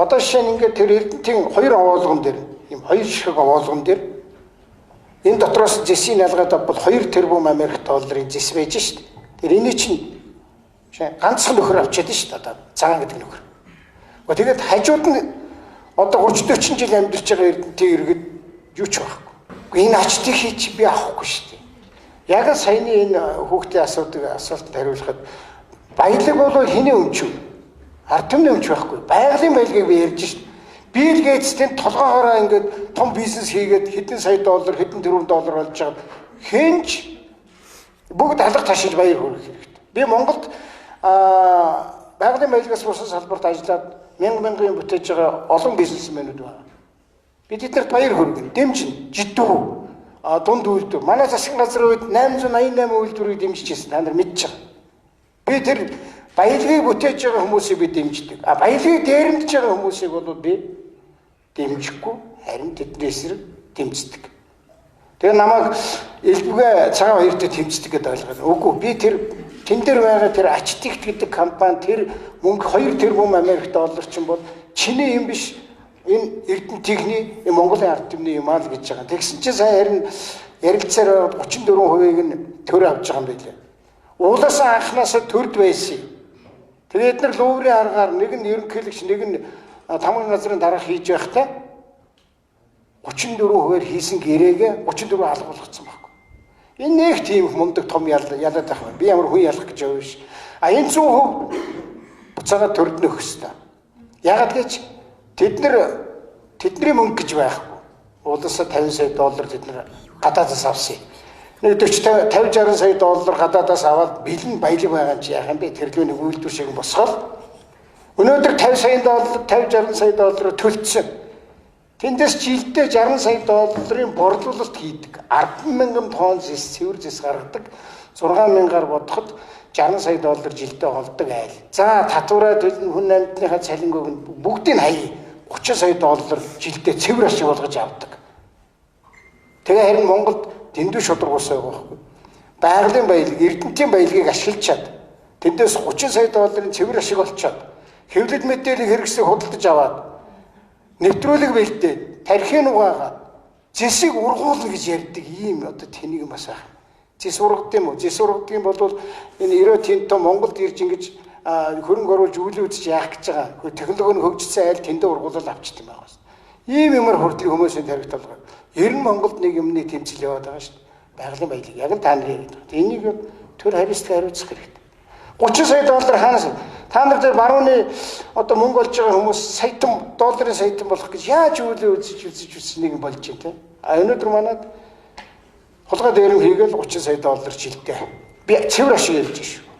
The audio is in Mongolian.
Одоо жишээ нь ингээд тэр Эрдэнтийн хоёр овоолгон дээр ийм хоёр ширхэг овоолгон дээр энэ дотроос зэсийг ялгаад авбал 2 тэрбум Америк долларын зэс байж шít. Тэр эний чинь ганцхан нөхөр авчиад шít одоо цагаан гэдэг нөхөр. Тэгээд хажууд нь одоо 30 40 жил амьдарч байгаа Эрдэнтийн иргэд юу ч байхгүй. Энэ ачдыг чи би авахгүй шүү дээ. Яг л саяны энэ хүүхдийн асуудаг асуултанд хариулахад баялаг бол хэний өмч вэ? Ард түмний өмч байхгүй. Байгалийн баялагийг би ярьж шít. Билл Гейтсийн толгоогоороо ингээд том бизнес хийгээд хэдэн сая доллар, хэдэн тэрбум доллар олж байгаа хинч бүгд алга ташиж баяр хүргэх хэрэгтэй. Би Монголд байгалийн баялагаас бусад салбарт ажиллаад мянга мянган юм бүтээж байгаа олон бизнесмэнүүд байна. Би тэднэрт баяр хүргэнэ, дэмжинэ, жидүү, дунд үйлдвэр. Манай засгийн газрын үед 888 үйлдвэрийг дэмжиж ирсэн. Та нар мэдж байгаа. Би тэр баялагийг бүтээж байгаа хүмүүсийг би дэмждэг. А баялагийг дээрэмдэж байгаа хүмүүсийг бол би дэмжихгүй, харин тэдний эсрэг дэмждэг. Тэгээ намайг элбэгээ цагаан хоёртой тэмцдэг гэдээ ойлгоод. Үгүй, би тэр тэн дээр байгаа тэр Ачтигт гэдэг компани тэр мөнгө 2 тэрбум Америк доллар чинь бол чиний юм биш. Энэ Эрдэнтийнхний, энэ Монголын ард түмний юм аа л гэж байгаа. Тэгсэн чинь сая харин ярилцаар 34%-ийг нь төр авч байгаа юм билээ. Уулаасаа анхнаасаа төрд байсан. Тэгээд эдгээр луврын аргаар нэг нь ерөнхийлөгч, нэг нь тамган газрын дарга хийж байхдаа 34%-аар хийсэн гэрээгээ 34 алга болгоцсон байхгүй. Энэ нэг тийм их мундаг том ялаад байх юм. Би ямар хүн ялах гэж байгаа биш. А энэ 100% буцаага төрд нөхөх хэвээр. Ягаад гэж тэд нар тэдний мөнгө гэж байхгүй. Уулаасаа 50 сая доллар тэд нар гадаадаас авсан. Нэг 40 50 60 сая доллар гадаадаас аваад бэлэн баялаг байгаа юм чи яах юм бэ? Тэр лөө нэг үйлдвэр шиг босгол. Өнөөдөр 50 сая доллар 50 60 сая доллар төлцсөн. Тэндээс жилдээ 60 сая долларын борлуулалт хийдэг. 10,000 тонн зэс, цэвэр зэс гаргадаг. 6,000-аар бодоход 60 сая доллар жилдээ олдог айл. За татвараа төлнө, хүн амьтныхаа цалингыг нь бүгдийг хаяа. 30 сая доллар жилдээ цэвэр ашиг болгож авдаг. Тэгээ харин Монголд дэндүү шударга ус байгаа байхгүй. Байгалийн баялаг, Эрдэнтийн баялагийг ашиглаж чад. Тэндээс 30 сая долларын цэвэр ашиг олчоод хэвлэл мэдээллийн хэрэгслийг худалдаж аваад нэвтрүүлэг бэлдээд тархийг угаагаад зэсийг ургуулна гэж ярьдаг ийм одоо тэнийг бас байх. Зэс ургадаг юм уу? Зэс ургадаг юм бол энэ Рио Тинто Монголд ирж ингэж хөрөнгө оруулж үйл үзэж яах гэж байгаа. Технологи нь хөгжсөн айл тэндээ ургуулал авчт юм байна. Ийм юмар хүртэл хүмүүсийн тархи толгой. Ер нь Монголд нэг юмны тэмцэл яваад байгаа шүү дээ. Байгалийн баялаг. Яг л та нарын яриад байгаа. Энийг төр хариуцлага хариуцах хэрэгтэй. 30 сая доллар хаанаас та нар дээр барууны одоо мөнгө олж байгаа хүмүүс саятан долларын саятан болох гэж яаж үйл үзэж үзэж үзэж нэг болж байна те. А өнөөдөр манад хулгай дээрэм хийгээл 30 сая доллар жилдээ. Би цэвэр ашиг ярьж шүү.